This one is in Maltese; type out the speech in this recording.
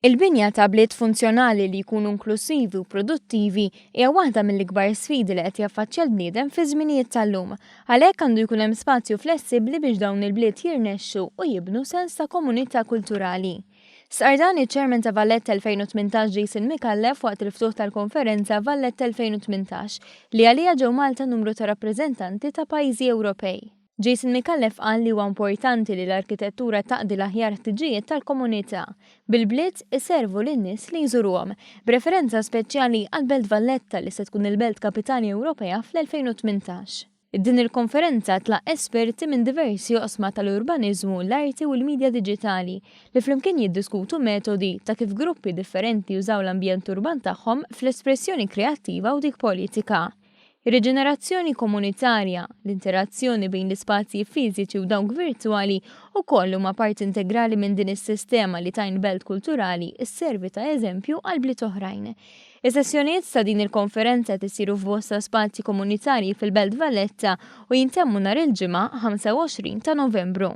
Il-binja ta' bliet funzjonali li jkunu inklussivi u produttivi hija waħda mill-ikbar sfidi li qed jaffaċċja l-bniedem fi żminijiet tal-lum. Għalhekk għandu jkun hemm spazju flessibbli biex dawn il-bliet jirnexxu u jibnu sens ta' komunità kulturali. Stqarr dan iċ-Chairman ta' Valletta 2018 Jason Micallef waqt il-ftuħ tal-konferenza Valletta 2018 li għaliha ġew Malta numru ta' rappreżentanti ta' pajjiżi Ewropej. Jason Micallef qal li huwa importanti li l-arkitettura taqdi l-aħjar ħtiġijiet tal-komunità, bil-bliet iservu lin-nies li jżuruhom, b'referenza speċjali għall-Belt Valletta li se tkun il-Belt Kapitali Ewropea fl-2018. Din il-konferenza tlaqq esperti minn diversi oqsma tal-urbaniżmu, l-arti u l-midja diġitali li flimkien jiddiskutu metodi ta' kif gruppi differenti jużaw l-ambjent urban tagħhom fl-espressjoni kreattiva u dik politika. Ir-riġenerazzjoni komunitarja, l-interazzjoni bejn l-ispazji fiżiċi u dawk virtwali wkoll huma parti integrali minn din is-sistema li tgħin belt kulturali sservi ta' eżempju għal bliet oħrajn. Is-sessjonijiet ta' din il-konferenza qed isiru f'bosta spazji komunitarji fil-Belt Valletta u jintemmu nhar il-Ġimgħa, 25 ta' Novembru.